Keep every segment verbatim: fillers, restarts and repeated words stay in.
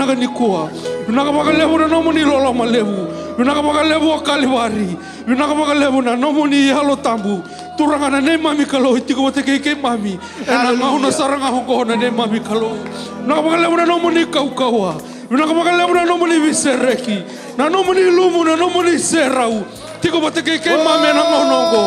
Vinaka nikua. Vinaka vakalevu na nomuni loloma levu. Vinaka vakalevu o Kalivari. Vinaka vakalevu na nomuni Yalo Tabu. Turaga na neimami Kalou, e tiko vata kei keimami ena gauna sara ga oqo na neimami Kalou. Vinaka vakalevu na nomuni kaukauwa. Vinaka vakalevu na nomuni veisereki, na nomuni lumu, na nomuni serau. Tiko vata kei keimami ena gauna oqo.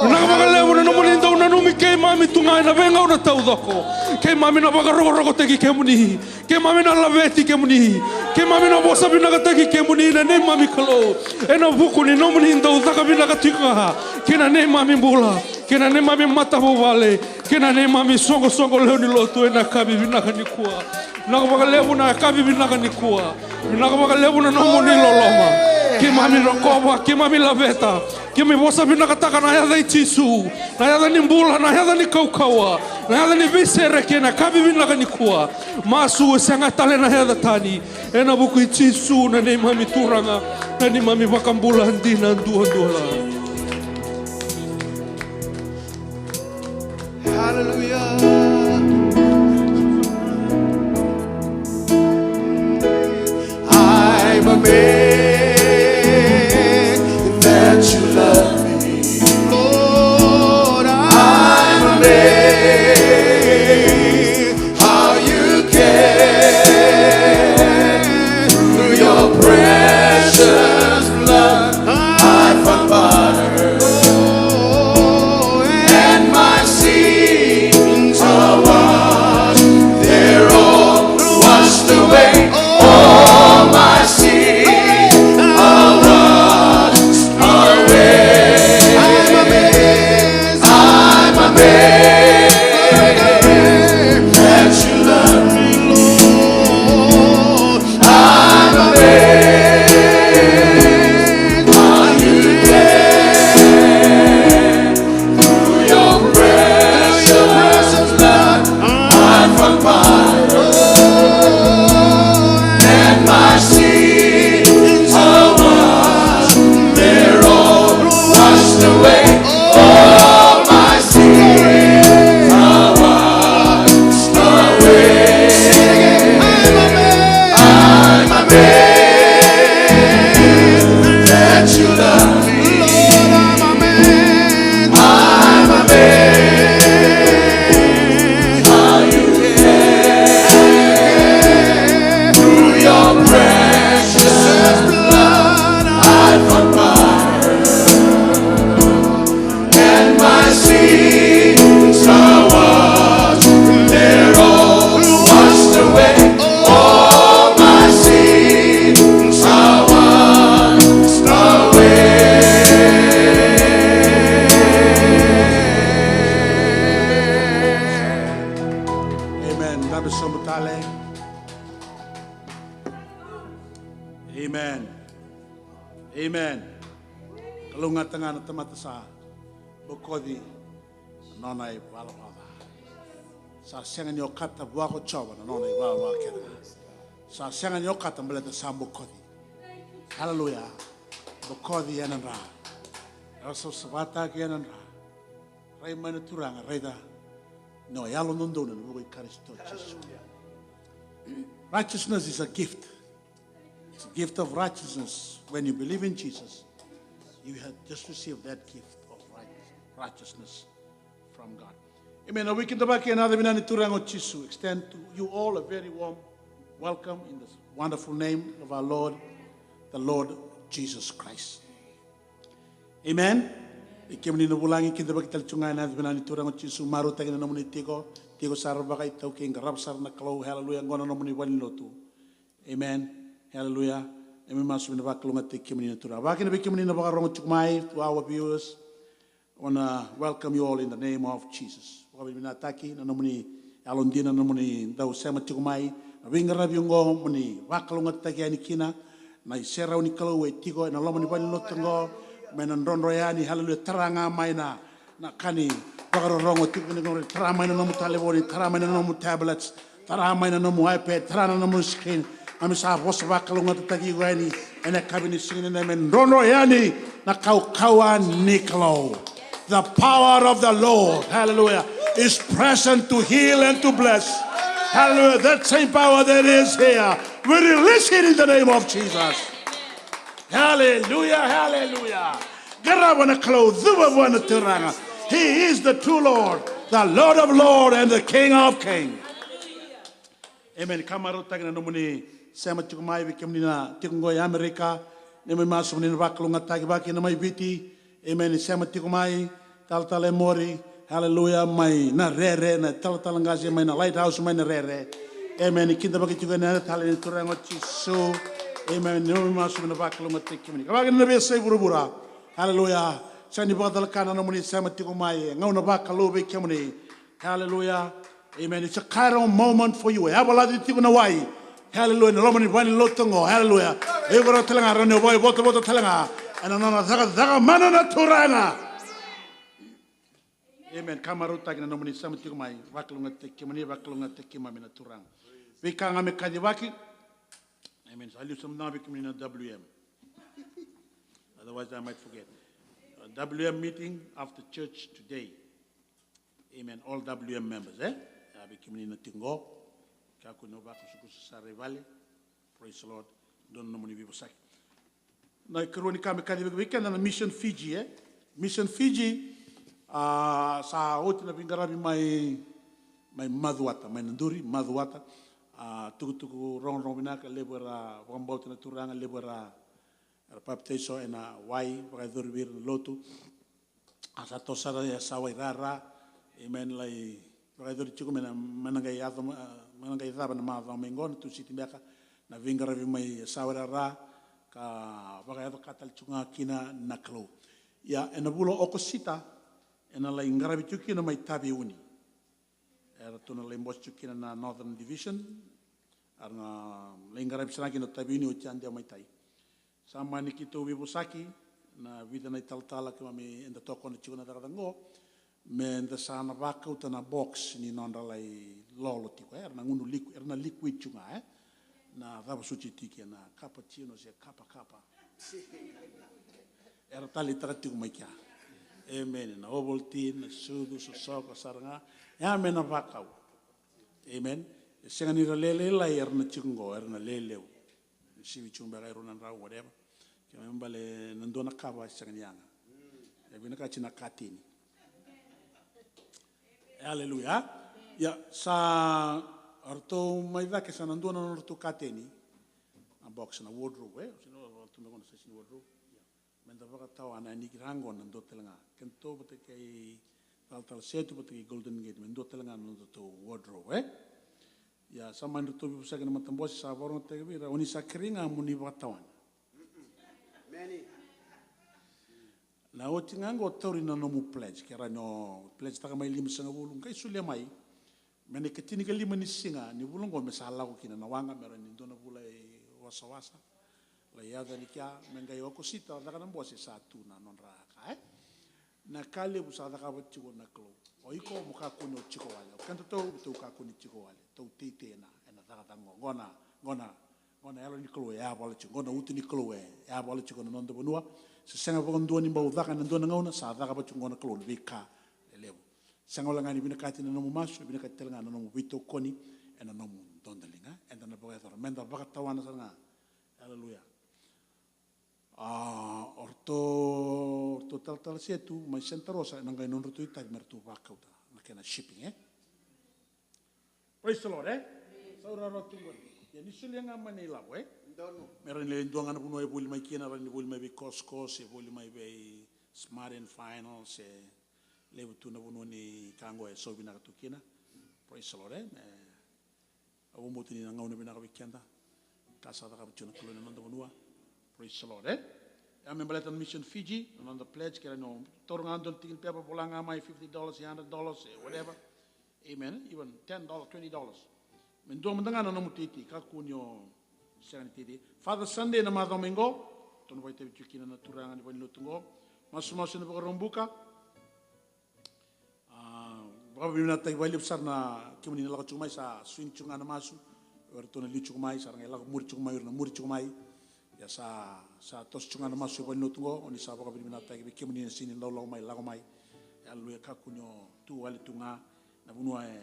Vinaka vakalevu na nomuni dau nanumi keimami tu ga ena veigauna taucoko. Keimami na vakarokorokotaki kemuni. Keimami na laveti kemuni. Keimami na vosa vinakataki kemuni na neimami Kalou. Ena vuku ni nomuni dau caka vinaka tiko ga kei na neimami bula, kei na neimami matavuvale, kei na neimami soqosoqo lewe ni lotu ena yakavi vinaka nikua. Vinaka vakalevu na yakavi vinaka nikua. Vinaka vakalevu na nomuni loloma. Keimami rokova, keimami laveta, keimami vosa vinakataka na yaca i Jisu, na yaca ni bula, na yaca ni kaukauwa, na yaca ni veisereki ena yakavi vinaka nikua. Masu e sega tale na yaca tani, ena vuku i Jisu na neimami Turaga, na neimami Vakabula dina duadua. Hallelujah. I'm amazed that you love me. Lord, I'm amazed how you care. Through your precious blood, I found water, and my sins are washed. They're all washed away. All my sins are washed away. I'm amazed. I'm amazed that you love me, Lord. I'm amazed how you care. Through your precious blood, I found water, and my sins are washed. They're all washed away. All my sins are washed away. I'm amazed that you love me. Lord, I'm amazed. I'm amazed how you care. Through your precious blood, I found water, and my sins are washed. They're all washed away. All my sins are washed away. Amen. Dabe sobu tale. Amen. Amen. Kalougata ga na tamata sa bokoci na nona ivalavala ca. Sa sega ni okata vua ko Jiova na nona ivalavala ca kece ga. Sa sega ni okata baleta sa bokoci. Haleluya. Bokoci ena dra. Era savasava tiko ena dra. Rai mai na Turaga, raica na yalododonu ena vuku i Karisito Jisu. Righteousness is a gift. It's a gift of righteousness. When you believe in Jesus, you have just received that gift of right-, righteousness from God. Amen. Au veikidavaki ena yaca vinaka ni Turaga o Jisu. Extend to you all a very warm welcome in the wonderful name of our Lord, the Lord Jesus Christ. Amen. Vei kemuni na vulagi, kidavaki tale tu ga ena yaca vinaka ni Turaga o Jisu. Marautaki na nomuni tiko, tiko sara vakaitaukei, qarava sara na Kalou. Haleluya. Qo na nomuni valenilotu. Amen. Haleluya. Keimami masu me na vakalougatataki kemuni na Turaga. Vakakina vei kemuni na vakarogo tiko mai, to our viewers, I wanna welcome you all in the name of Jesus. Vakavinavinakataki na nomuni yalodina, na nomuni dau sema tiko mai. Na veiqaravi oqo mo ni vakalougatataki yani kina. Na iserau ni Kalou e tiko ena loma ni valenilotu oqo, me na drodro yani. Haleluya. Tara ga mai na, na ka ni vakarorogo tiko ni qori. Tara mai na nomu talevoni, tara mai na nomu tablets, tara mai na nomu iPad, tara na nomu screen. Keimami sa vosa vakalougatataki iko yani ena yakavi ni siga nikua, me drodro yani na kaukauwa ni Kalou. The power of the Lord, hallelujah, is present to heal and to bless. Hallelujah. That same power that is here, we release it in the name of Jesus. Hallelujah, hallelujah. Qarava na Kalou, cuva vua na Turaga. He is the true Lord, the Lord of Lord and the King of King. Amen. Ka marautaki na nomuni sema tiko mai vei kemuni na tiko qo e Amerika. Neimami masu ni na vakalougatataki vaka kina mai Viti. Amen. Sema tiko mai, talatala e Mori. Hallelujah. Mai na Rere, na talatala qase mai na Lighthouse, mai na Rere. Amen. Kidavaki tiko ena tala ni Turaga o Jisu. Amen. Neimami masu ni na vakalougatataki kemuni. Ka vaka kina na veiyasai vuravura. Hallelujah. Sega ni vakacalaka na nomuni sema tiko mai. Gauna vakalou vei kemuni. Hallelujah. Amen. It's a Kairos moment for you. E a valati tiko na wai. Hallelujah. Na loma ni vale ni lotu qo. Hallelujah. E iko rawa tale ga rawa ni o vakaivotavota tale ga ena nona cakacaka mana na Turaga. Amen. Ka marautaki na nomuni sema tiko mai. Vakalougatataki kemuni, vakalougatataki keimami na Turaga. Veika ga me kacivaki. Amen. Sa liu sema ga vei kemuni na W M. Otherwise, I might forget. Uh, W M meeting after church today. Amen. All W M members, eh? A vei kemuni na tiko qo. Kakua ni o vakusakusa sara i vale. Praise the Lord. Dua na nomuni veivosaki. Na ikarua ni ka me kaci vei keda na Mission Fiji, eh? Mission Fiji, ah, sa oti na veiqaravi mai, mai Macuata, mai Naduri, Macuata. Ah, tukutuku rogorogo vinaka, levu era vakabauta na Turaga, levu era, era papitaiso ena wai, vakayacori vei ira na lotu. A sa toso sara e Yasawa i Rara. Amen. Lai vakayacori tiko me na, me na qai yaco ma-, me na qai cava na macawa mai qo na Tusiti beka. Na veiqaravi mai Yasawa i Rara ka vakayaco ka tale tiko ga kina na Kalou. Ia, ena vula o Okosita, ena lai qaravi tiko kina mai Taveuni. Eratou na lai bose tiko kina na Northern Division. Era na lai qaravi sara ga kina o Taveuni oti a dewa mai tai. Sa mani keitou veivosaki na vica na italatala keimami eda tokona tiko na cakacaka qo, me da sa na vakauta na box ni nodra lai lolo tiko, eh, era na gunu liqu-, era na liquid tiko ga, eh. Na cava soti tiko na cappuccino se kapakapa. Era taleitaka tiko mai kea. Amen. Na Ovaltine, na sucu, sosoka sara ga. Ia me na vakau. Amen. E sega ni ra lelailai, era na tiko qo, era na lelevu. Sivi tiko beka e rua na drau, whatever. Ke me bale na dua na kava e sega ni yaga. E vinakati na kateni. E, aleluya. Ia, sa ratou mai cake sa na dua na nodratou kateni. Na box na wardrobe, e? Sino ratou me gona sa sini wardrobe. Ia. Me da vakatawana yani ki ra qo na dua tale ga. Kedatou vata kei Talatala Setu vata kei Golden Gate, me dua tale ga na nodatou wardrobe, e? Ia, sa mani ratou veivosaki na matabose, sa vakarogataki vei ira, o ni sa kerei ga mo ni vakatawana. Meni. Na oti ga qo tauri na nomu pledge, ke rawa ni o pledge taka mai limasagavulu, qai solia mai. Me na ikatinikalima ni siga ni vula oqo me sa lako kina na waqa, me rawa ni dua na vula e wasawasa. Lai yaco yani kea, me qai Okosita, caka na bose sa tu na nodra ka, e? Na ka levu sa cakava tiko na Kalou. O iko mo kakua ni o tiko wale. O kedatou, tou kakua ni tiko wale. Tou teitei ena, ena cakacaka oqo. Oqo na, oqo na, oqo na yalo ni Kalou e yavala tiko. Oqo na uto ni Kalou e yavala tiko na noda vanua. Se sega vakadua ni bau caka ena dua na gauna, sa cakava tiko oqo na Kalou na veika lelevu. Sega wale ga ni vinakati na nomu masu, vinakati tale ga na nomu veitokoni ena nomu dodoliga. Eda na vakayacora, meda vakatawana sara ga. Aleluya. A, o ratou, o ratou Talatala Setu mai Santa Rosa, ena qai nodratou itavi me ratou vakauta na kena shipping, e? Praise the Lord, e? Sa ura rawa tu qori. Ia ni solia ga mai na ilavo, e? Donu. Me rawa ni lai dua ga na vanua e voli mai kina, rawa ni voli mai vei Costco, se voli mai vei Smart and Final, se levu tu na vanua ni ka qo e sau vinaka tu kina. Praise the Lord, e? Me, au vakabauta ni na gauna vinaka vei keda. Ka sa cakava tiko na Kalou ena noda vanua. Praise the Lord, e? Ia me baleta na Mission Fiji, na noda pledge, ke rawa ni o taura ga dua na tiki ni pepa, vola ga mai fifty dollars, hundred dollars, e, whatever. Amen. Even ten dollars, twenty dollars. Me dua mada ga na nomu teitei, kakua ni o sega ni teitei. Father Sunday na macawa mai qo, tou na vakaitavi tiko kina na turaga ni valenilotu qo. Masumasu ena Vakaraubuka. A, vakavinavinakataki vakalevu sara na kemuni na lako tiko mai, sa swing tiko ga na masu. O iratou na liu tiko mai, sa ra qai lako muri tiko mai, o ira na muri tiko mai. Ia sa, sa toso tiko ga na masu e valenilotu qo, o ni sa vakavinavinakataki vei kemuni na sega ni laulako mai, lako mai. Aleluya, kakua ni o tu wale tu ga, na vanua e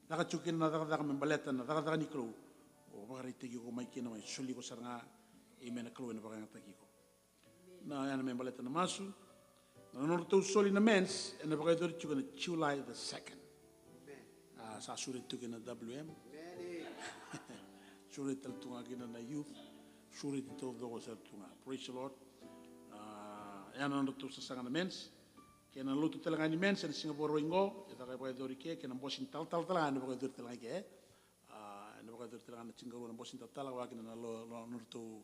caka tiko kina na cakacaka me baleta na cakacaka ni Kalou. O vakaraitaki iko mai kina, mai soli iko sara ga. Amen. Na Kalou ena vakayagataki iko. Na yana me baleta na masu. Na nodratou soli na men's ena vakayacori tiko na July the second. A, sa sureti tu kina na W M. Sureti tale tu ga kina na youth. Sureti taucoko sara tu ga. Praise the Lord. A, ya na nodratou sasaga na men's. Kei na lotu tale ga ni men's ena siga Vakarauwai qo, e caka e vakayacori ke, kei na bose ni talatala tale ga ena vakayacori tale ga ke. A, ena vakayacori tale ga na siga Vakarauwai na bose ni talatala, vaka kina na lo, lo, nodratou,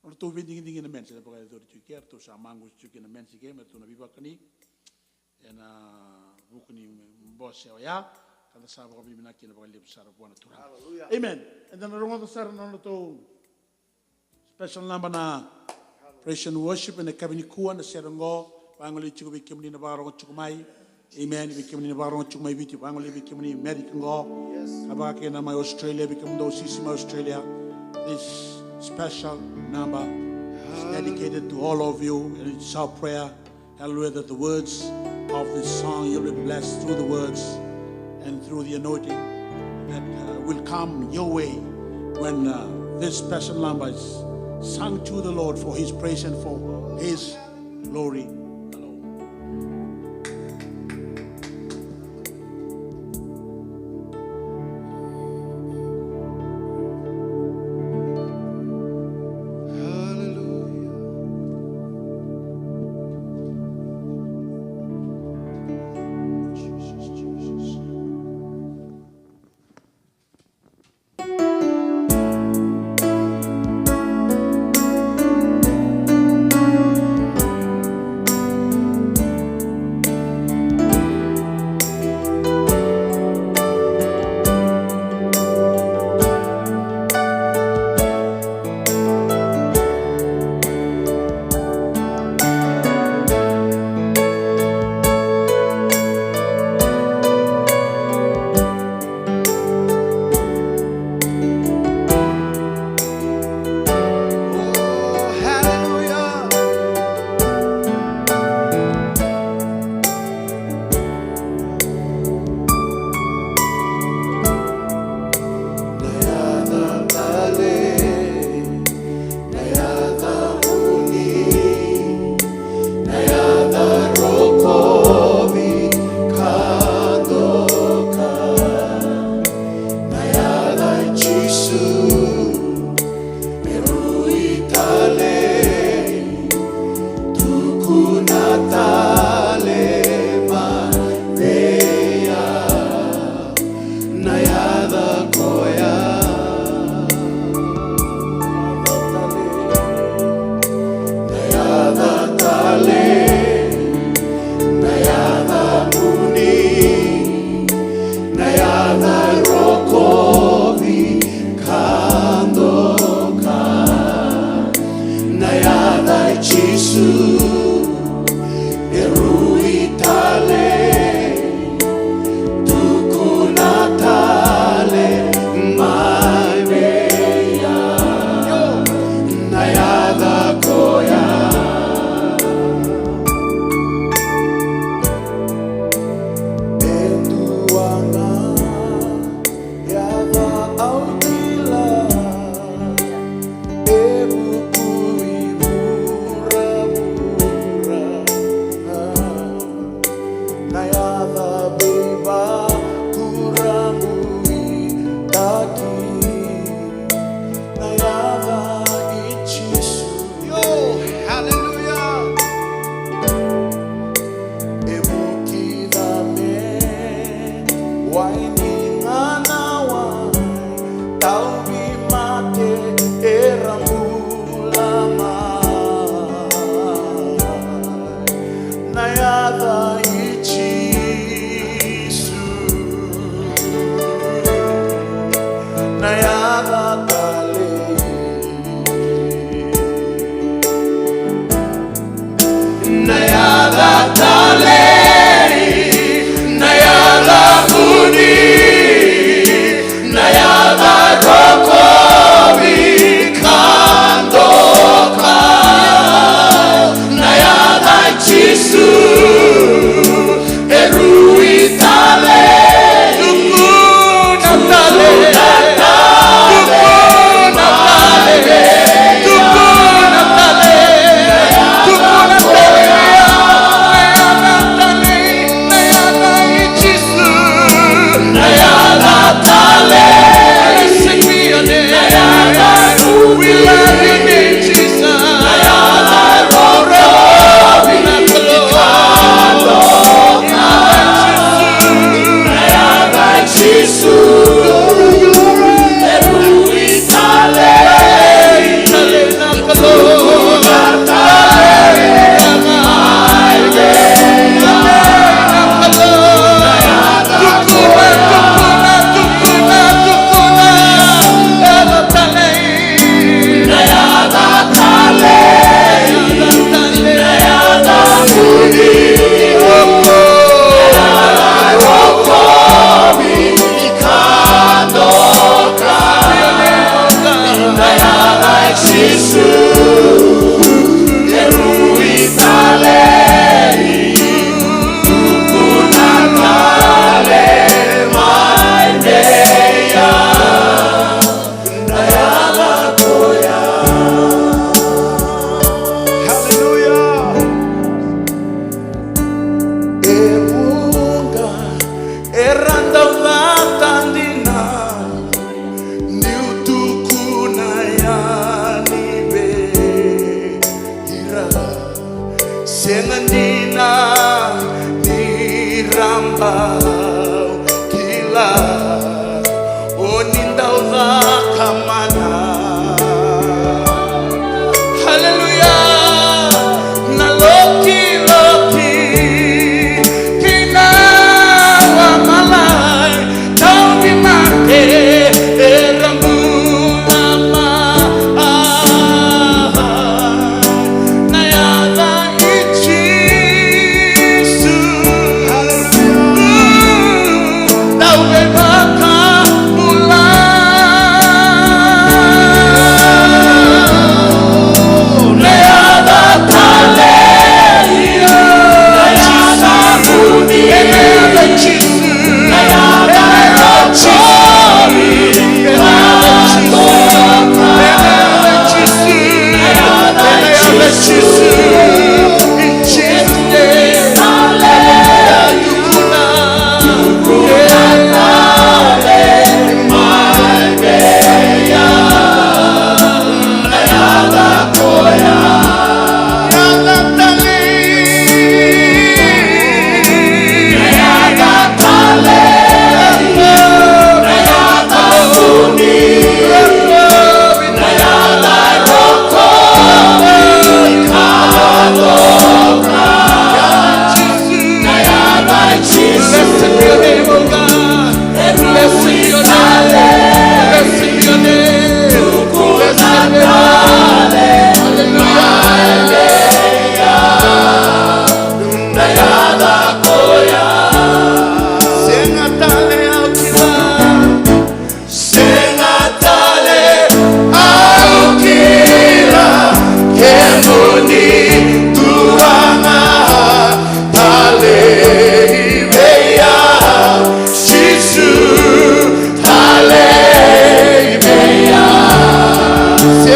nodratou veidigidigi na men's ena vakayacori tiko ke, ratou sa maqusa tiko kina na men's ke, me ratou na veivakani. Ena vuku ni bose oya, ka da sa vakavinavinaka kina vakalevu sara vua na Turaga. Hallelujah. Amen. Eda na rogoca sara na nodratou special number na praise and worship ena yakavi nikua, na sere oqo. Vagolei tiko vei kemuni na vakarorogo tiko mai. Amen. Vei kemuni na vakarorogo tiko mai Viti, vagolei vei kemuni America oqo. Yes. Ka vaka kina mai Australia, vei kemudou sisi mai Australia. This special number is dedicated to all of you, and it's our prayer, hallelujah, that the words of this song, you'll be blessed through the words and through the anointing that, uh, will come your way when, uh, this special number is sung to the Lord for His praise and for His glory alone. Hallelujah. Jesus, Jesus.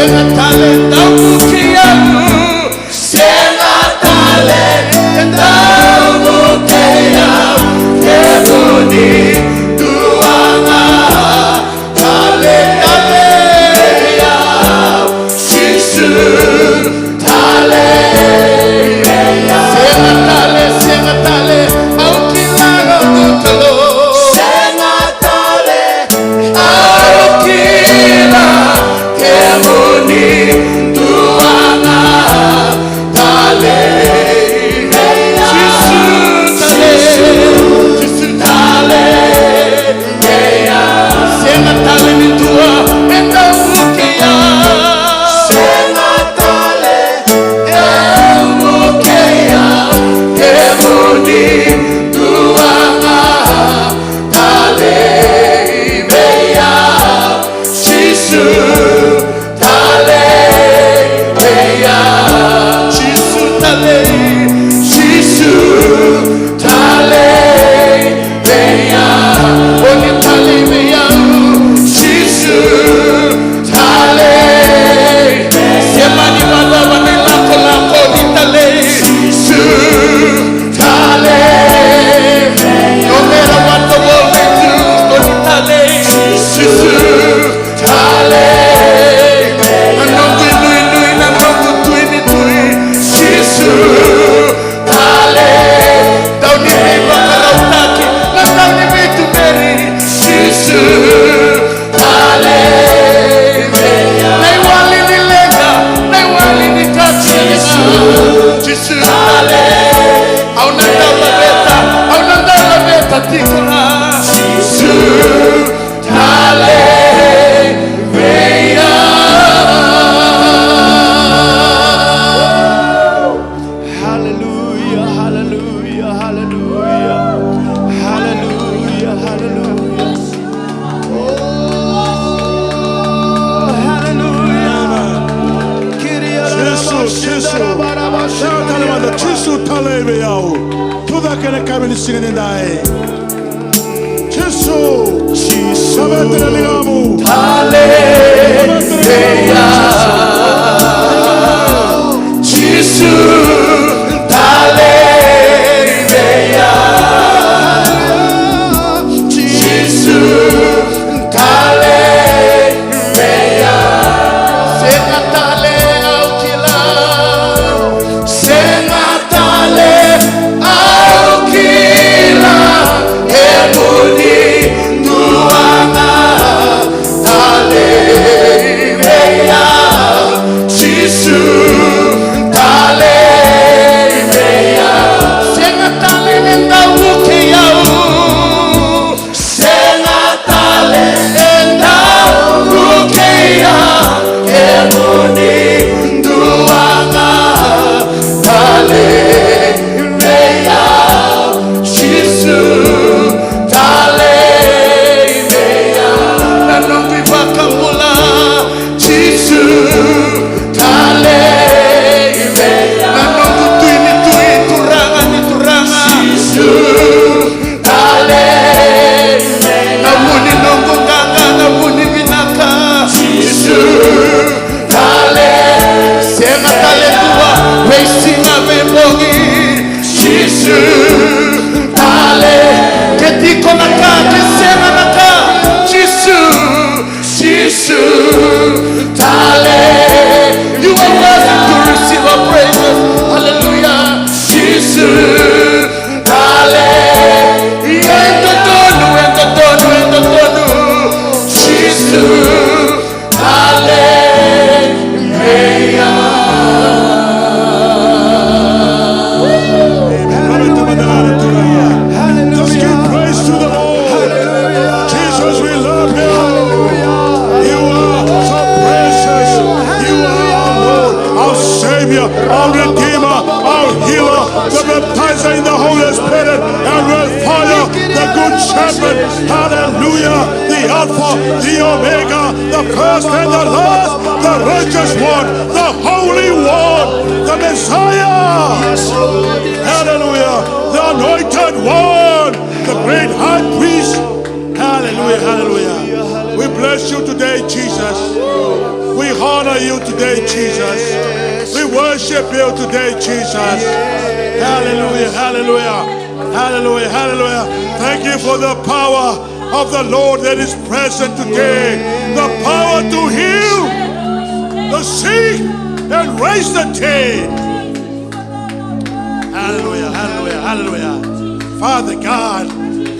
Sega tale dau vukei au. Sega tale dau vukei au. Kemuni dua ga. Tale, tale, au, Jisu, tale, au. Sega tale, sega tale, au kila na noqu Kalou. Sega tale, au kila, kemuni dua ga. Tale, Jisu, tale, Jisu, tale. Sega tale ni dua e dau vukei au. Sega tale e dau vukei au. Kemuni dua ga. Tale vei au, Jisu. Tale vei au, Jisu, tale, Jisu, tale vei au. O ni tale vei au, Jisu, tale. Se mani vacava na ilakolako, ni tale, Jisu, tale. No matter what the world may do, o ni tale, Jisu. Tale, na noqu inuinui, na noqu tui ni tui, Jisu. Tale, dau ni veivakarautaki, na dau ni veituberi, Jisu. Tale, na iwali ni leqa, na iwali ni ka, Jisu. Jisu, tale, au na dau laveta, au na dau laveta tiko ga, Jisu. Tale vei au. Hallelujah, hallelujah, hallelujah. Hallelujah, hallelujah. Oh, hallelujah. Jisu, Jisu. Sega tale mada, Jisu tale vei au. Tucake ena yakavi ni siga nidai. Jisu. Jisu. Laveta na ligamu. Tale vei au. Jisu. Tale vei au. Jisu. Tale vei au. Sega tale au kila. Sega tale au kila, kemuni dua ga. Tale vei au, Jisu, tale vei au. Sega tale ni dau vukei au. Sega tale e dau vukei au, kemuni dua ga. Tale vei au, Jisu, tale vei au. Na noqu iVakabula, Jisu, tale vei au. Na noqu Tui ni tui, Turaga ni turaga, Jisu, tale vei au. Na vu ni noqu qaqa, na vu ni vinaka, Jisu, tale. Sega tale dua, veisiga veibogi, Jisu, tale. Ke tiko na ka, ke sega na ka, Jisu, Jisu, tale. You are worthy to receive our praises. Hallelujah. Jisu, tale. E dodonu, e dodonu, e dodonu. Jisu, tale. Just give praise to the Lord. Jesus, we love you. You are so precious. You are our Lord, our Savior, our Redeemer, our Healer, the Baptizer in the Holy Spirit, and with fire, the Good Shepherd. Hallelujah. The Alpha, the Omega, the first and the last, the righteous one, the Holy One, the Messiah. Yes, Lord. Hallelujah. The Anointed One, the great high priest. Hallelujah, hallelujah. We bless you today, Jesus. We We honor you today, Jesus. We worship you today, Jesus. Hallelujah, hallelujah, hallelujah, hallelujah. Thank you for the power of the Lord that is present today. The power to heal the sick and raise the dead. Hallelujah, hallelujah, hallelujah. Father God,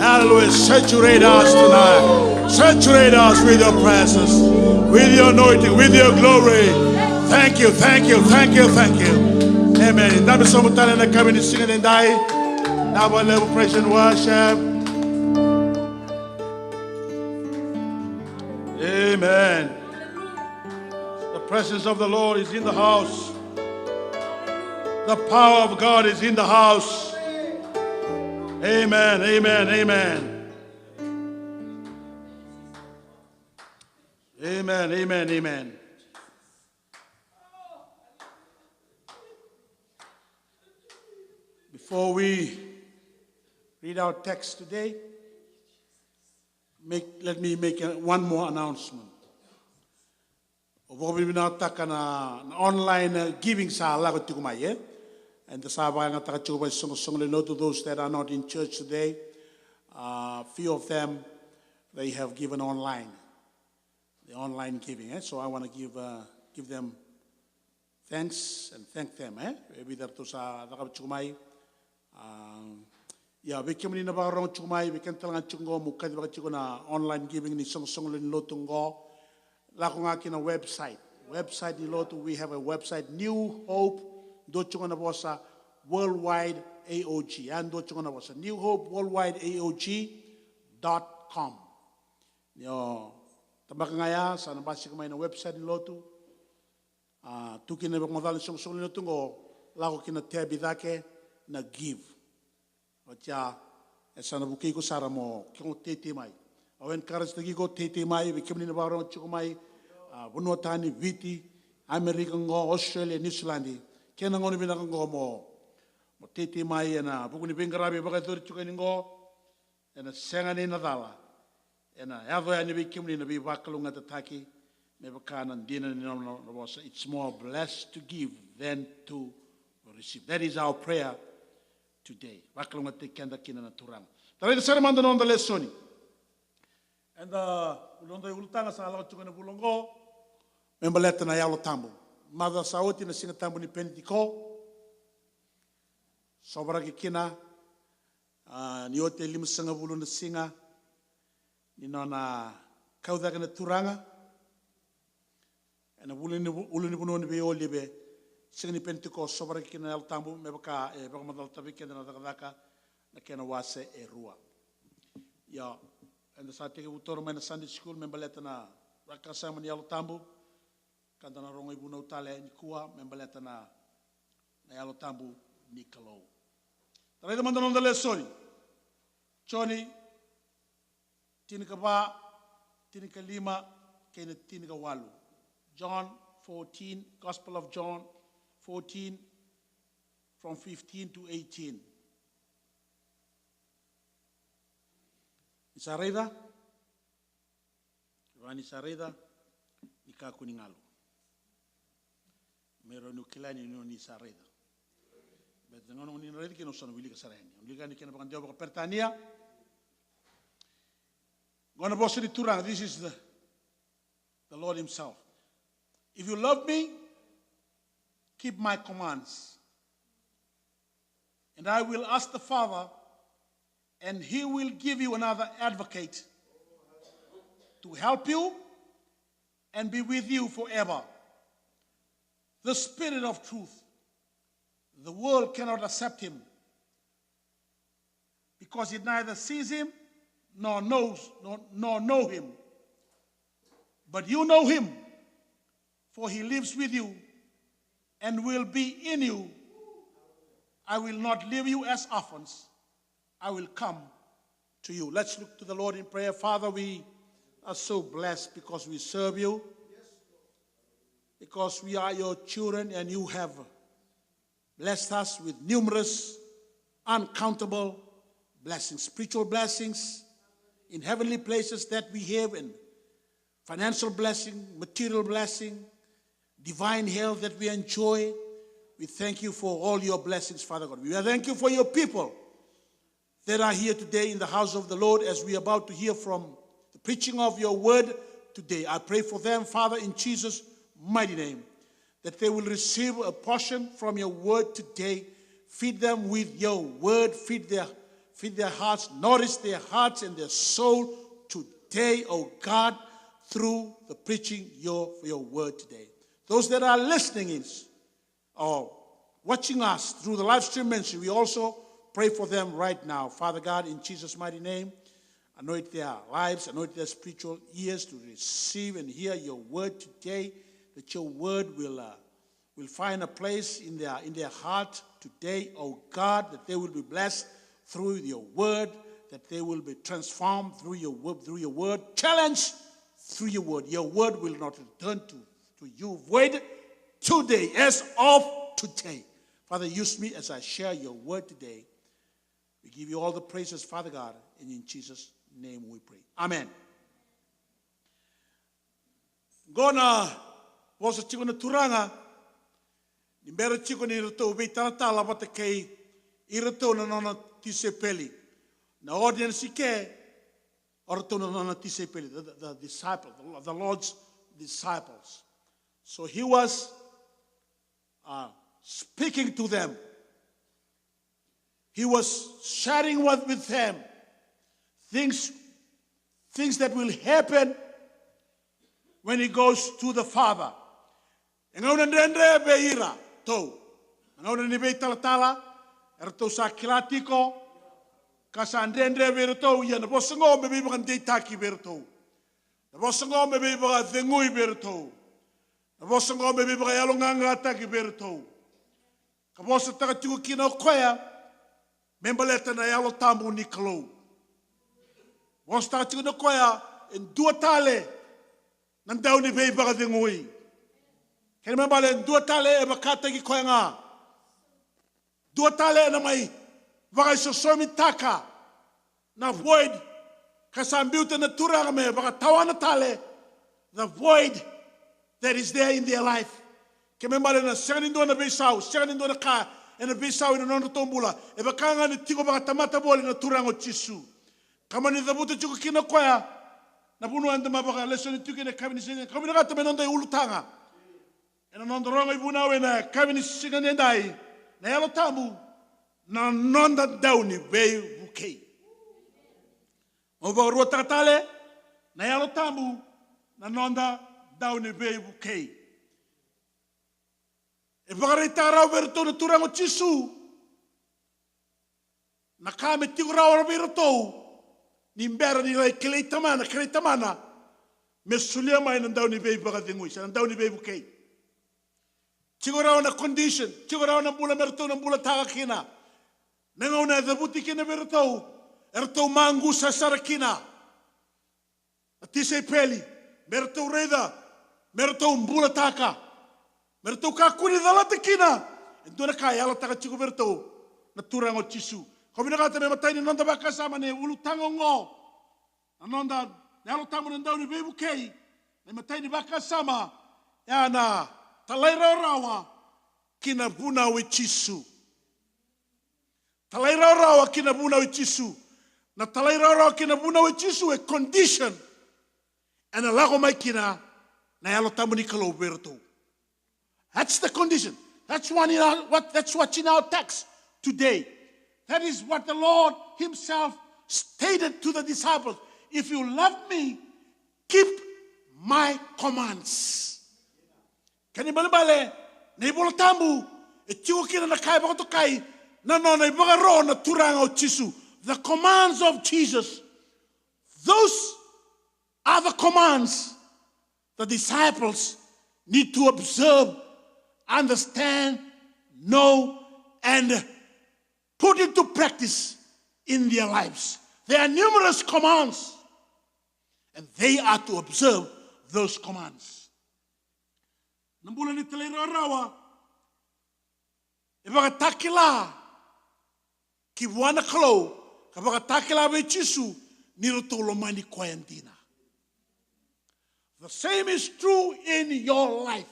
hallelujah, saturate us tonight. Saturate us with your presence, with your anointing, with your glory. Thank you, thank you, thank you, thank you. Amen. Dabe sobu tale na kaveti ni siga nidai. Dabe levu praise and worship. Amen. The presence of the Lord is in the house. The power of God is in the house. Amen, amen, amen. Amen, amen, amen. Before we read our text today, make, let me make a, one more announcement. Au vakavinavinakataka na, na online, uh, giving sa lako tiko mai, e. And sa vakayagataka tiko mai soqosoqo lewe ni lotu, those that are not in church today, uh, few of them, they have given online. The online giving, e. So I want to give, uh, give them thanks and thank them, e. E vica ratou sa cakava tiko mai. A, ia, vei kemuni na vakarorogo tiko mai, vei keda tale ga tiko qo, mo kaci vaka tiko na online giving ni soqosoqo lewe ni lotu qo. Lako ga ki na website. Website ni lotu, we have a website, New Hope, dua tiko ga na vosa, Worldwide A O G. A, dua tiko ga na vosa, New Hope Worldwide A O G dot com. Ni o tabaka ga ya, sa na basika mai na website ni lotu. A, tu kina na vakamacala ni soqosoqo lewe ni lotu qo, lako ki na tab i cake, na give. Oti ya, e sa na vukei iko sara mo ke o teitei mai. Au encourage taki iko teitei mai, vei kemuni na vakarorogo tiko mai, a, vanua tani, Viti, Amerika qo, Australia, New Zealand. Kena gauna vinaka qo mo, mo teitei mai ena vuku ni veiqaravi e vakayacori tiko yani qo. Ena sega ni na cala. Ena yaco yani vei kemuni na veivakalougatataki, me vaka na dina ni nona, nona vosa. It's more blessed to give than to receive. That is our prayer today. Vakalougatataki keda kina na Turaga. Da raica sara mada na noda lesoni. Eda, ulu, noda iulutaga sa lako tiko ena vula oqo me baleta na Yalo Tabu. Macawa sa oti na Siga Tabu ni Penitiko. Sovaraki kina, a, ni oti e limasagavulu na siga ni nona kau cake na Turaga. Ena vula ni, ulunivanua ni veiolive, Siga ni Penitiko, sovaraki kina na Yalo Tabu, me vaka e vakamacalataka vei keda na Cakacaka, na kena wase e rua. Ia, eda sa tekivu toro mai na Sunday school me baleta na vakasama ni Yalo Tabu, ka da na rogo ivunau tale nikua me baleta na, na Yalo Tabu ni Kalou. Da raica mada na noda lesoni. Joni tinikava, tinikalima kei na tinikawalu. John fourteen, Gospel of John fourteen, from fifteen to eighteen. Ni sa raica? Kevaka ni sa raica, ni kakua ni galu. Me rawa niu kila ni, ni, ni sa raica. Baleta na gauna ni na raica kina, au sa na wilika sara yani. Au wilika yani kena vakadewa vakaperitania. Qo na vosa ni Turaga, this is the, the Lord himself. If you love me, keep my commands. And I will ask the Father, and he will give you another advocate to help you and be with you forever. The Spirit of truth. The world cannot accept him, because it neither sees him nor knows, nor, nor know him. But you know him, for he lives with you and will be in you. I will not leave you as orphans. I will come to you. Let's look to the Lord in prayer. Father, we are so blessed because we serve you, because we are your children, and you have blessed us with numerous, uncountable blessings, spiritual blessings in heavenly places that we have, and financial blessing, material blessing, divine health that we enjoy. We thank you for all your blessings, Father God. We thank you for your people that are here today in the house of the Lord as we are about to hear from the preaching of your word today. I pray for them, Father, in Jesus' mighty name, that they will receive a portion from your word today. Feed them with your word. Feed their, feed their hearts. Nourish their hearts and their soul today, oh God, through the preaching your, your word today. Those that are listening in, or watching us through the live stream ministry, we also pray for them right now. Father God, in Jesus' mighty name, anoint their lives, anoint their spiritual ears to receive and hear your word today, that your word will, uh, will find a place in their, in their heart today, oh God, that they will be blessed through your word, that they will be transformed through your word, through your word, challenged through your word. Your word will not return to, to you void today, as of today. Father, use me as I share your word today. We give you all the praises, Father God, and in Jesus' name we pray. Amen. Qo na vosa tiko na Turaga ni bera tiko ni ratou veitalatala vata kei iratou na nona tisaipeli. Na audience ke o ratou na nona tisaipeli, the, the, the disciple, the, the Lord's disciples. So he was, uh, speaking to them. He was sharing with, with them things, things that will happen when he goes to the Father. E gauna dredre vei iratou. Na gauna ni veitalatala, eratou sa kila tiko, ka sa dredre vei iratou, ia na vosa qo me veivakadeitaki vei iratou. Na vosa qo me veivakacegui vei iratou. Na vosa qo me veivakayaloqaqataki vei iratou. Ka vosataka tiko kina o koya me baleta na Yalo Tabu ni Kalou. Vosataka tiko na koya e dua tale na dau ni veivakacegui. Kena me bale e dua tale e vakataki koya ga. Dua tale ena mai vakaisosomitaka na void ka sa biuta na Turaga me vakatawana tale, the void that is there in their life. Ke me bale na sega ni dua na veisau, sega ni dua na ka ena veisau ena nodratou bula. E vaka ga ni tiko vakatamata voli na Turaga o Jisu. Ka mani cavuta tiko kina o koya na vanua eda ma vakalesoni tiko kina ena yakavi ni siga, ka vinakata me noda iulutaga ena noda rogo ivunau ena yakavi ni siga nidai. Na Yalo Tabu, na noda dau ni veivukei. Mo vakaruataka tale, na Yalo Tabu, na noda dau ni veivukei. E vakaraitaka rawa vei iratou na Turaga o Jisu na ka me tiko rawa vei iratou ni bera ni lai kilai Tamana, kilai Tamana, me solia mai na dau ni veivakacegui se na dau ni veivukei. Tiko rawa na condition, tiko rawa na bula me ratou na bulataka kina. Na gauna e cavuti kina vei iratou, eratou maqusa sara kina na tisaipeli me ratou raica, me ratou bulataka, me ratou kakua ni calata kina e dua na ka e yalataka tiko vei iratou na Turaga o Jisu. Ko vinakata me matai ni noda vakasama na ulutaga oqo, na noda, na Yalo Tabu na dau ni veivukei, na imatai ni vakasama, e a na talairawarawa ki na vunau i Jisu. Talairawarawa ki na vunau i Jisu. Na talairawarawa ki na vunau i Jisu e condition ena lako mai kina na Yalo Tabu ni Kalou vei iratou. That's the condition. That's one in our, what, that's what's in our text today. That is what the Lord himself stated to the disciples. If you love me, keep my commands. Kena ibalebale, na iVola Tabu e tiko kina na ka e vakatokai na nona ivakaro na Turaga o Jisu. The commands of Jesus. Those are the commands the disciples need to observe, understand, know, and put into practice in their lives. There are numerous commands, and they are to observe those commands. Na bula ni talairawarawa e vakatakila ki vua na Kalou, ka vakatakila vei Jisu ni ratou lomani koya dina. The same is true in your life.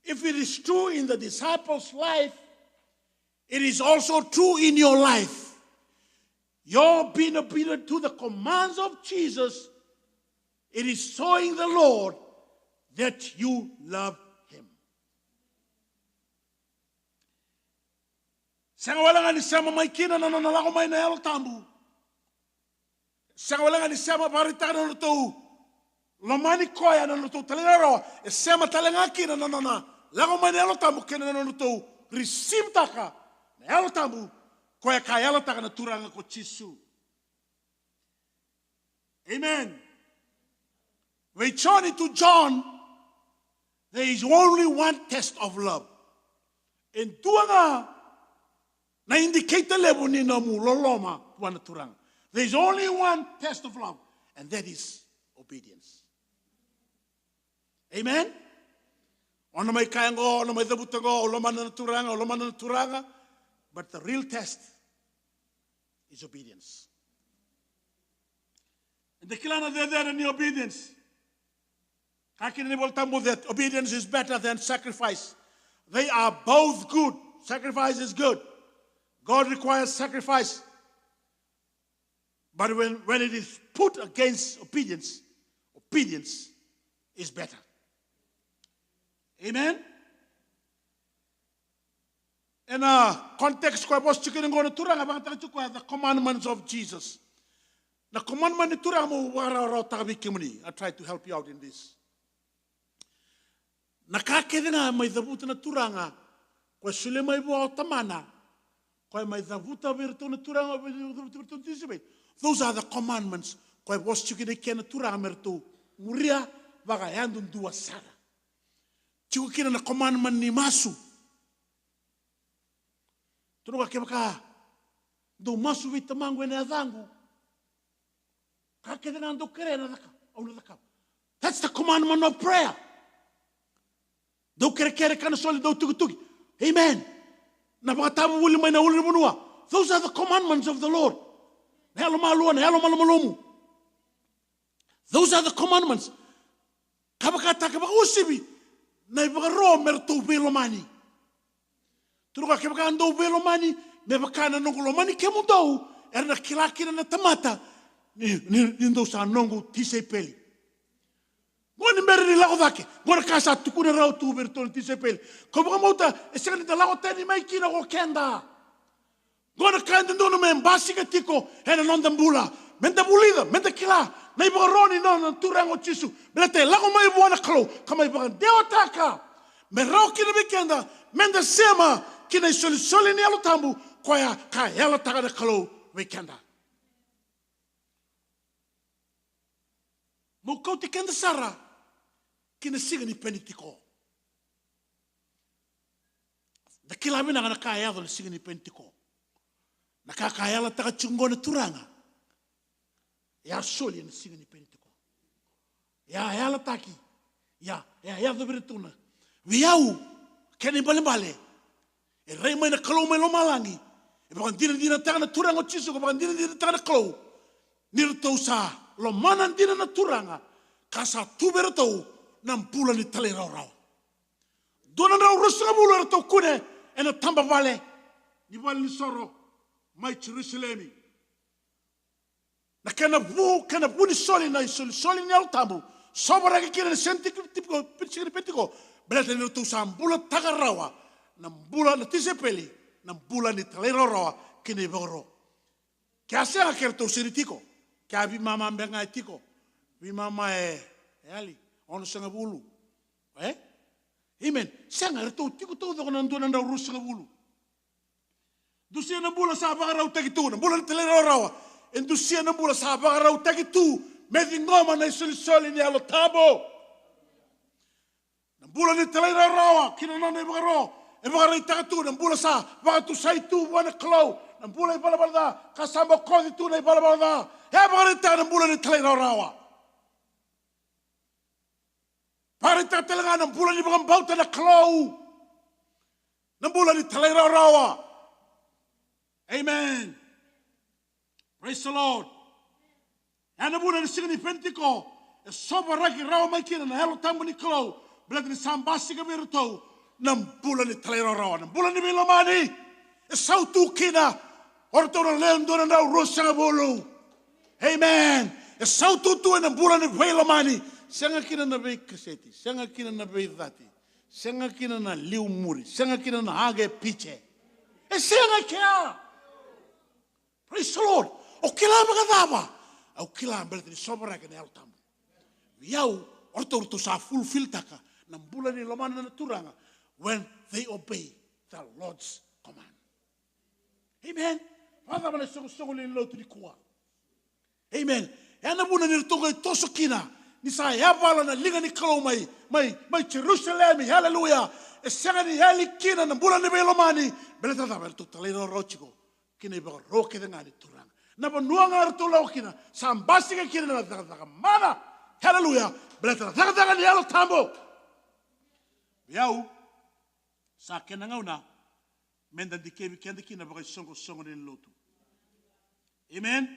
If it is true in the disciples' life, it is also true in your life. Your being obedient to the commands of Jesus, it is showing the Lord that you love him. Sega wale ga ni sema mai kina na nona lako mai na Yalo Tabu. Sega wale ga ni sema vakaraitaka na nodratou lomani koya, na nodratou talairawarawa. E sema tale ga kina na nona lako mai na Yalo Tabu kei na nodratou receive-taka na Yalo Tabu, koya ka yalataka na Turaga ko Jisu. Amen. Vei Joni tu John, there is only one test of love. E dua ga na indicator levu ni nomu loloma vua na Turaga. There is only one test of love, and that is obedience. Amen. O na mai kaya qo, o na mai cavuta qo, o lomana na Turaga, o lomana na Turaga. But the real test is obedience. Eda kila na cecere ni obedience. Kaya kina na iVola Tabu that obedience is better than sacrifice. They are both good. Sacrifice is good. God requires sacrifice. But when, when it is put against obedience, obedience is better. Amen? Ena context koya e vosa tiko kina qo na Turaga, vakayagataka tiko koya the commandments of Jesus. Na commandment ni Turaga, meu vakarawarawataka vei kemuni. I try to help you out in this. Na ka kece ga mai cavuta na Turaga, koya e solia mai vua o Tamana, koya e mai cavuta vei iratou na Turaga, vei, cavuta vei iratou na tisaipeli. Those are the commandments. Koya e vosa tiko kina i ke na Turaga me ratou muria vakayadudua sara. Tiko kina na commandment ni masu. Tukuna o koya, kevaka dou masu vei Tamaqu ena yacaqu, ka kece ga dou kerea na caka, au na cakava. That's the commandment of prayer. Dou kerekere, kana soli, dou tukituki. Amen. Na vakatavuvuli mai na ulunivanua. Those are the commandments of the Lord. Na yalomalua, na yalomalumalumu. Those are the commandments. Ka vakataka vakauasivi na ivakaro me ratou veilomani. Tukuna o koya, kevaka dou veilomani me vaka na noqu lomani kemudou, era na kila kina na tamata ni, ni, ni dou sa noqu tisaipeli. Qo ni bera ni lako cake, qo na ka sa tukuna rawa tu vei iratou na tisaipeli. Kau vakabauta e sega ni da lako tani mai kina ko keda. Qo na ka e dodonu me basika tiko ena noda bula. Meda vulica, meda kila na ivakaro ni noda Turaga o Jisu. Baleta e lako mai vua na Kalou ka mai vakadewataka me rawa kina vei keda meda sema ki na isolisoli ni Yalo Tabu, koya ka yalataka na Kalou vei keda. Meu kauti keda sara ki na siga ni Penitiko. Da kila vinaka na ka e yaco na siga ni Penitiko. Na ka ka yalataka tiko qo na Turaga e a soli ena siga ni Penitiko. E a yalataki. Ia, e a yaco vei iratou na, vei au, kena ibalebale, e rai mai na Kalou mai lomalagi. E vakadinadinataka na Turaga o Jisu, ka vakadinadinataka na Kalou, ni ratou sa lomana dina na Turaga, ka sa tu vei iratou na bula ni talairawarawa. Dua na drau ruasagavulu eratou kune ena taba vale ni valenisoro mai Jerusalemi. Na kena vu, kena vu ni soli na isolisoli ni Yalo Tabu, sovaraki kina na siga ni Penitiko, siga ni Penitiko, baleta ni ratou sa bulataka rawa na bula na tisaipeli, na bula ni talairawarawa kei na ivakaro. Ke a sega, ke ratou sega ni tiko, ke a veimama beka ga e tiko, veimama e, e yali onosagavulu. E? Amen. Sega, eratou tiko taucoko na dua na drau ruasagavulu. Dusia na bula sa vakarautaki tu, na bula ni talairawarawa. E dusia na bula sa vakarautaki tu me ciqoma na isolisoli ni Yalo Tabu. Na bula ni talairawarawa kei na nona ivakaro e vakaraitaka tu na bula sa vakatusai tu vua na Kalou, na bula ivalavala ca ka sa bokoci tu na ivalavala ca. E vakaraitaka na bula ni talairawarawa. Vakaraitaka tale ga na bula ni vakabauta na Kalou, na bula ni talairawarawa. Amen. Praise the Lord. Ya na vuna ena siga ni Penitiko E sovaraki rawa mai kina na Yalo Tabu ni Kalou, baleta ni sa basika vei iratou na bula ni talairawarawa, na bula ni veilomani. E sautu kina o ratou na lewe dua na drau ruasagavulu. Amen. E sautu tu ena bula ni veilomani. Sega kina na veikaseti, sega kina na veicati, sega kina na liumuri, sega kina na age pice. E sega kea. Praise the Lord. O kila vakacava? Au kila baleta ni sovaraki na Yalo Tabu. Vei au, o ratou, ratou sa fulfiltaka na bula ni lomana na Turaga when they obey the Lord's command. Amen. Vakacava na isoqosoqo lewe ni lotu nikua? Amen. E na vuna ni ratou qai toso kina, ni sa yavala na liga ni Kalou mai, mai, mai Jerusalemi. Hallelujah. E sega ni yali kina na bula ni veilomani. Baleta cava? Eratou talairawarawa tiko ki na ivakaro kece ga ni Turaga. Na vanua ga eratou lako kina, sa basika kina na cakacaka mana. Hallelujah. Baleta na cakacaka ni Yalo Tabu. Vei au, sa kena gauna meda dikevi keda kina vakaisoqosoqo ni lotu. Amen.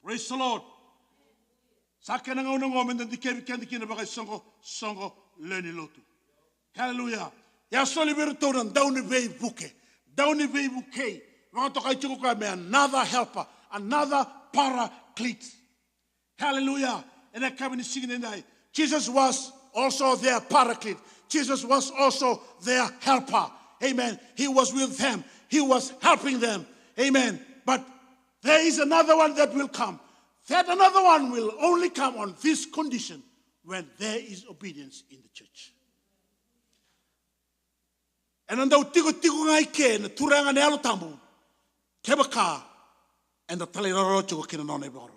Praise the Lord. Sa kena gauna oqo meda dikevi keda kina vakaisoqosoqo lewe ni lotu. Hallelujah. E a soli vei iratou na dauniveivuke. Dauniveivukei. Vakatokai tiko koya me another helper, another paraclete. Hallelujah. Ena yakavi ni siga nidai, Jesus was also their paraclete. Jesus was also their helper. Amen. He was with them. He was helping them. Amen. But there is another one that will come. That another one will only come on this condition, when there is obedience in the church. Ena dau tikotiko ga i ke na Turaga na Yalo Tabu kevaka eda talairawarawa tiko ki na nona ivakaro.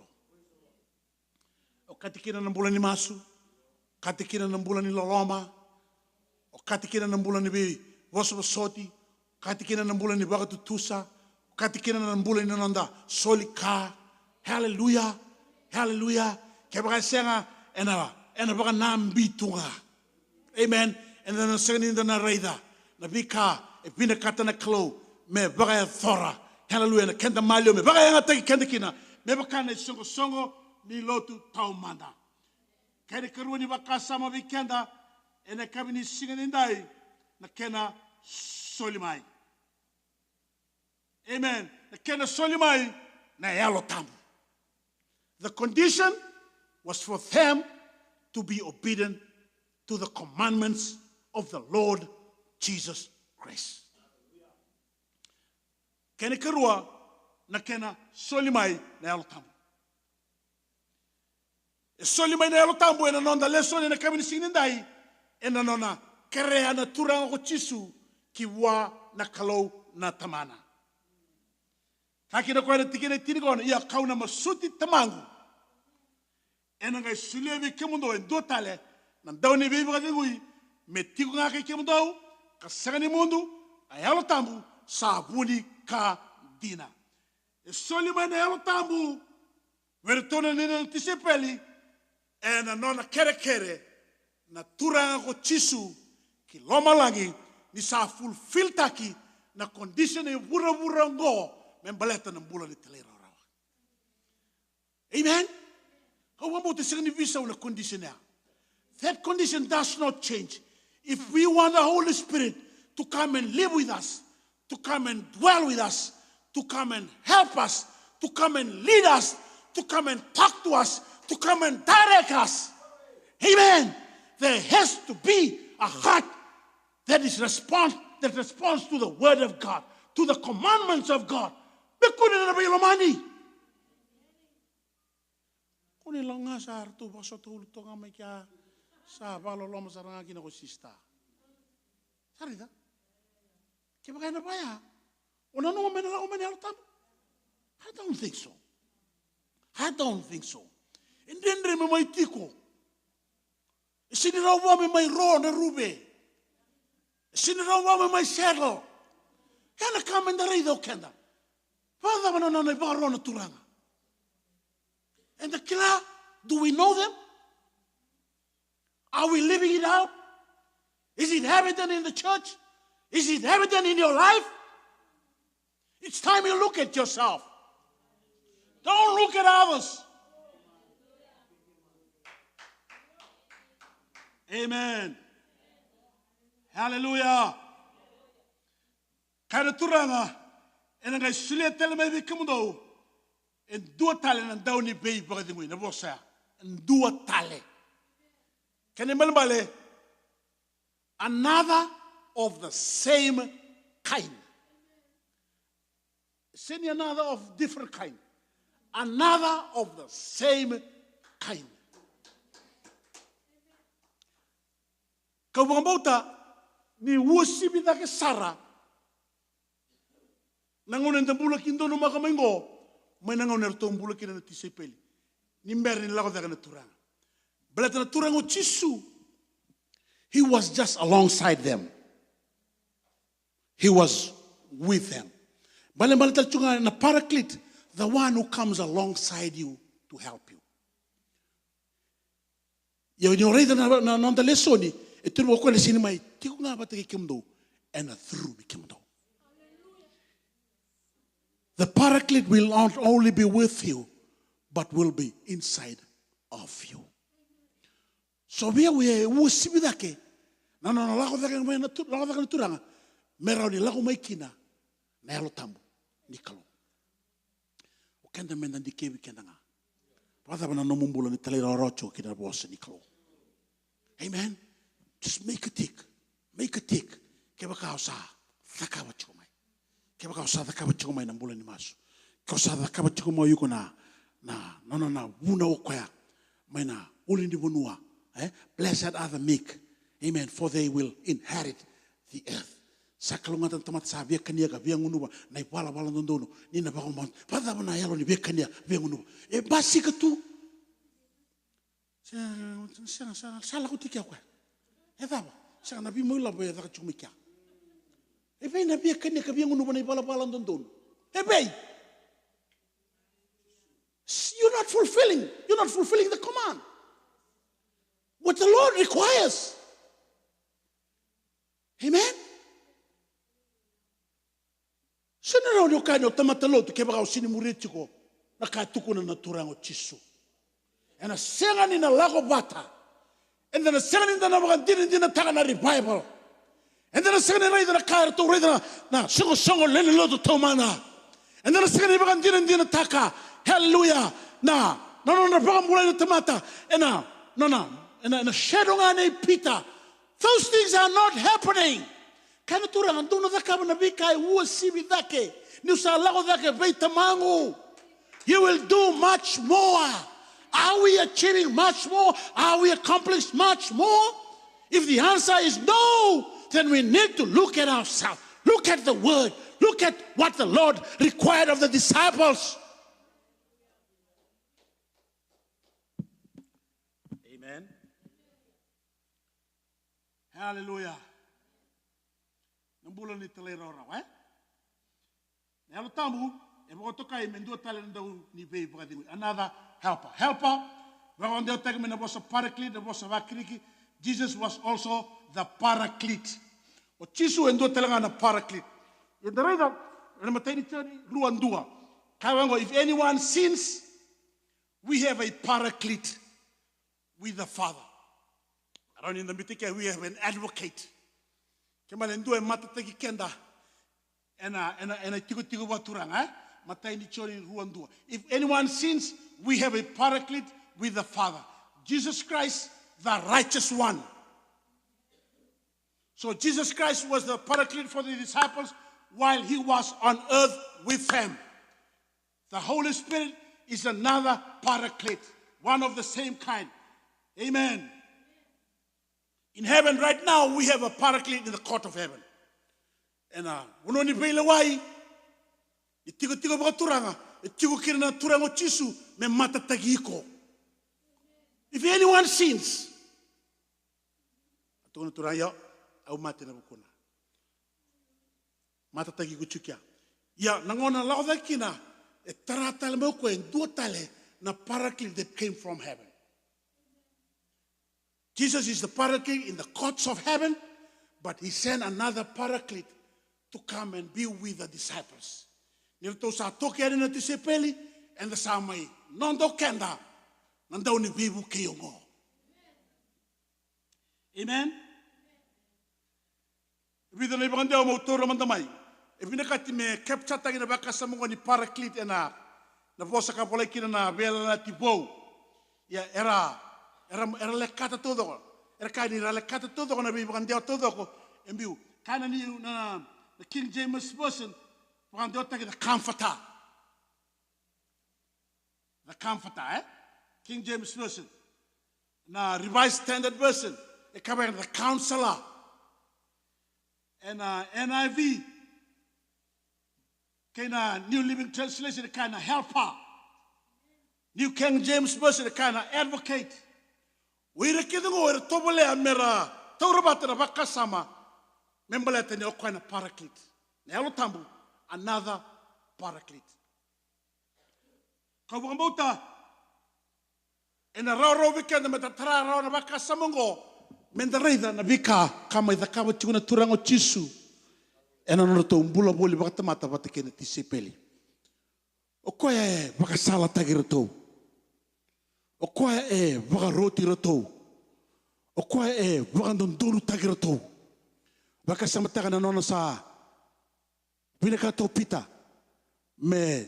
Okati kina na bula ni masu, okati kina na bula ni loloma, okati kina na bula ni veivosovosoti, okati kina na bula ni vakatutusa, okati kina na bula ni noda soli ka. Haleluya. Haleluya. Kevaka e sega, ena, ena vakanabi tu ga. Amen. Eda na sega ni da na raica na veika e vinakata na Kalou me vakayacora. Haleluya. Na keda maliwa me vakayagataki keda kina, me vaka na isoqosoqo ni lotu taumada. Kena ikarua ni vakasama vei keda ena yakavi ni siga nidai, na kena soli mai. Amen. Na kena soli mai na Yalo Tabu. The condition was for them to be obedient to the commandments of the Lord Jesus Christ. Kena ikarua, na kena soli mai na Yalo Tabu. E soli mai na Yalo Tabu ena noda lesoni ena yakavi ni siga nidai, ena nona kerea na Turaga ko Jisu ki vua na Kalou na Tamana. Ka kina koya na tikina e tini, kona, ia kau na masuti Tamaqu, ena qai solia vei kemudou e dua tale na Dauniveivakacegui, me tiko ga kei kemudou ka sega ni mudu, a Yalo Tabu sa vuni ka dina. E soli mai na Yalo Tabu vei iratou na nona tisaipeli ena nona kerekere na Turaga ko Jisu ki lomalagi, ni sa fulfiltaki na condition e vuravura oqo me baleta na bula ni talairawarawa. Amen. Kau vakabauta sega ni veisau na condition ya. That condition does not change. If we want the Holy Spirit to come and live with us, to come and dwell with us, to come and help us, to come and lead us, to come and talk to us, to come and direct us, amen, there has to be a heart that is respond, that responds to the word of God, to the commandments of God. Me kune na veilomani. Kune, lako ga sa ratou vakasota ulu toka ga mai kea, sa vakaloloma sara ga kina ko sista. Sa raica? Kevaka ena vaya, o nanuma me na lako mai na Yalo Tabu? I don't think so. I don't think so. E dredre me mai tiko. E sega ni rawa vua me mai ro na ruve. E sega ni rawa vua me mai settle. Ia na ka meda raica o keda, vakacava na nona ivakaro na Turaga? Eda kila, do we know them? Are we living it out? Is it evident in the church? Is it evident in your life? It's time you look at yourself. Don't look at others. Amen. Haleluya. Kaya na Turaga, ena qai solia tale mai vei kemudou e dua tale na dau ni veivakacegui. Na vosa ya, e dua tale. Kena ibalebale, another of the same kind. Sega ni another of different kind. Another of the same kind. Kau vakabauta ni uasivi cake sara na gauna eda bula ki donu maka mai qo, mai na gauna eratou bula kina na tisaipeli, ni bera ni lako cake na Turaga. Baleta na Turaga o Jisu, he was just alongside them. He was with them. Balebale tale tu ga na Paraclete, the one who comes alongside you to help you. Ia ni o raica na, na, na noda lesoni, e tukuna o koya na sega ni mai tiko ga vata kei kemudou, ena through ni kemudou. The Paraclete will not only be with you, but will be inside of you. So vei au e uasivi cake na nona lako cake mai na tu-, lako cake na Turaga, me rawa ni lako mai kina na Yalo Tabu ni Kalou. O keda meda dikevi keda ga. Vakacava na nomu bula ni talairawarawa tiko kina na vosa ni Kalou? Amen. Just make a tick. Make a tick. Kevaka o sa cakava tiko mai. Kevaka o sa cakava tiko mai na bula ni masu. Ke o sa cakava tiko mai o iko na, na, na, na, na vunau o koya mai na ulunivanua. Eh? Blessed are the meek. Amen. For they will inherit the earth. Sa kalougata na tamata sa via kania ka via gunuva na ivalavala dodonu. Ni na vakaoma, vakacava na yalo ni via kania, via gunuva? E basika tu. Sega, sega, sega, sa lako tiko o koya. E cava? Sega, na veimau ilavo e caka tiko mai kea. E vei na via kania ka via gunuva na ivalavala dodonu? E vei? You're not fulfilling, you're not fulfilling the command. What the Lord requires. Amen. Sega ni rawa ni o kaya ni o tamata lotu kevaka o sega ni muria tiko na ka e tukuna na Turaga o Jisu. Ena sega ni na lako vata. Eda na sega ni da na vakadinadinataka na revival. Eda na sega ni raica na ka eratou raica na, na soqosoqo lewe ni lotu taumada. Eda na sega ni vakadinadinataka, hallelujah, na, na nona vakabulai na tamata ena, na, na, ena, ena shadow ga nei Pita. Those things are not happening. Kaya na Turaga, dou na cakava na veika e uasivi cake, niu sa lako cake vei Tamaqu. You will do much more. Are we achieving much more? Are we accomplished much more? If the answer is no, then we need to look at ourselves. Look at the word. Look at what the Lord required of the disciples. Amen. Hallelujah. Na bula ni talairawarawa, e? Na Yalo Tabu e vakatokai me dua tale na dau ni veivakacegui. Another helper. Helper, vakadewataki mai na vosa Paraclete, na vosa vaKiriki. Jesus was also the Paraclete. O Jisu e dua tale ga na Paraclete. Eda raica ena imatai ni Joni rua dua. Kaya vaqo, if anyone sins, we have a Paraclete with the Father. Rawa ni da biuta kina, we have an advocate. Kena ibalebale e dua e matataki keda ena, ena, ena itikotiko vakaturaga, e? Matai ni Joni rua dua. If anyone sins, we have a Paraclete with the Father, Jesus Christ, the righteous one. So Jesus Christ was the Paraclete for the disciples while he was on earth with them. The Holy Spirit is another Paraclete, one of the same kind. Amen. In heaven right now, we have a Paraclete in the court of heaven. Ena vanua ni veilewai, itikotiko vakaturaga, e tiko kina na Turaga o Jisu me matataki iko. If anyone sins, a tukuna na Turaga, io, au mate ena vukuna. Matataki iko tiko ya. Ia, na gauna lako cake kina, e tara tale mai o koya e dua tale na Paraclete that came from heaven. Jesus is the Paraclete in the courts of heaven, but he sent another Paraclete to come and be with the disciples. Ni ratou sa toki yani na tisaipeli, eda sa mai noda o keda na dau ni veivukei oqo. Amen. E vica na ivakadewa meu taura mada mai. E vinakati me capture-taki na vakasama oqo ni paraclete ena, na vosa ka volai kina na Veiyalayalati Vou. Ia era, era, era lekata taucoko. Era kaya ni ra lekata taucoko na veivakadewa taucoko. E biu. Kaya na New, na, na King James Version, vakadewataki the Comforter. The Comforter, eh? King James Version. Na Revised Standard Version, e kaya the Counselor. Ena, uh, N I V, kei na New Living Translation, e kaya na Helper. New King James Version, e kaya na Advocate. O ira kece oqo era tovolea mera taura vata na vakasama me baleta ni o koya na Paraclete. Na Yalo Tabu, another Paraclete. Kau vakabauta, ena rawarawa vei keda meda tara rawa na vakasama oqo, meda raica na veika ka mai cakava tiko na Turaga o Jisu ena nodratou bula voli vakatamata vata kei na tisaipeli. O koya e vakasalataki iratou. O koya e vakaroti iratou. O koya e vakadodonutaki iratou. Vakasamataka na nona sa vinakata o Pita me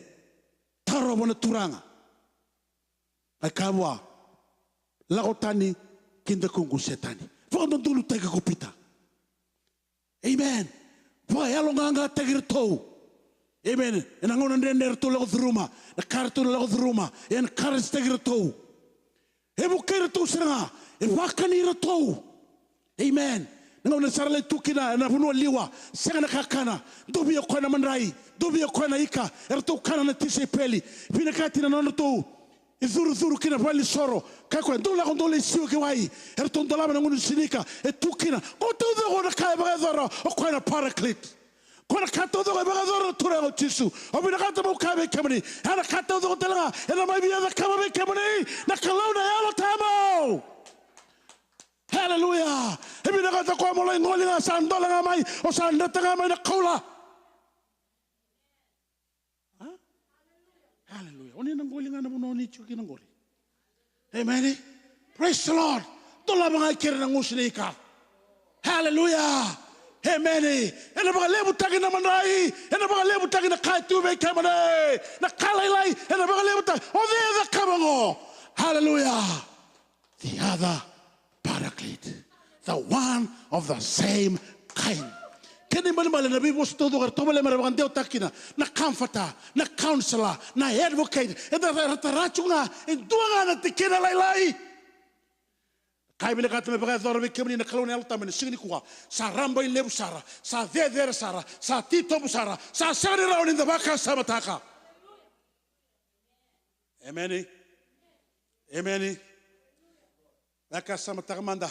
tarova na Turaga. A kaya vua, lako tani ki dakuqu Setani. Vakadodonutaki ko Pita. Amen. Vakayaloqaqataki iratou. Amen. Ena gauna dredre eratou lako curuma, na ka eratou na lako curuma, e encourage-taki iratou. E vukei iratou sara ga, e vakani iratou. Amen. Na gauna sara lai tu kina ena vanua liwa, sega na kakana, dou via koya na madrai, dou via koya na ika, eratou kana na tisaipeli, vinakati na nodratou icurucuru kina valenisoro, kaya koya, dou lako dou lai siwa ki wai, eratou dolava na gunu sinika, e tu kina, ko taucoko na ka e vakayacora, o koya na Paraclete. Ko na ka taucoko e vakayacora na Turaga o Jisu. Au vinakata meu kaya vei kemuni, ena ka taucoko tale ga ena mai via cakava vei kemuni na Kalou na Yalo Tabu. Haleluya. E vinakata koya mo lai goli ga sa dola ga mai, o sa dreta ga mai na koula. A? Haleluya. O ni na goli ga na vanua o ni tiko kina qori. Amen. Praise the Lord. Dolava ga i keri na gusu ni ika. Haleluya. Amen. Ena vakalevutaki na madrai, ena vakalevutaki na ka e tu vei kemuni. Na ka lailai, ena vakalevutaki. O cei e cakava oqo? Haleluya. The other Paraclete. The one of the same kind. Kena ibalebale na veivosa taucoko era tovolea mera vakadewataka kina, na Comforter, na Counselor, na Advocate. Eda ra-, ra tara tiko ga e dua ga na tikina lailai. Ka e vinakata me vakayacora vei kemuni na Kalou na Yalo Tabu ena siga nikua, sa rabailevu sara, sa cecere sara, sa titobu sara, sa sega ni rawa ni da vakasamataka. Emeni. Emeni. Vakasamataka mada.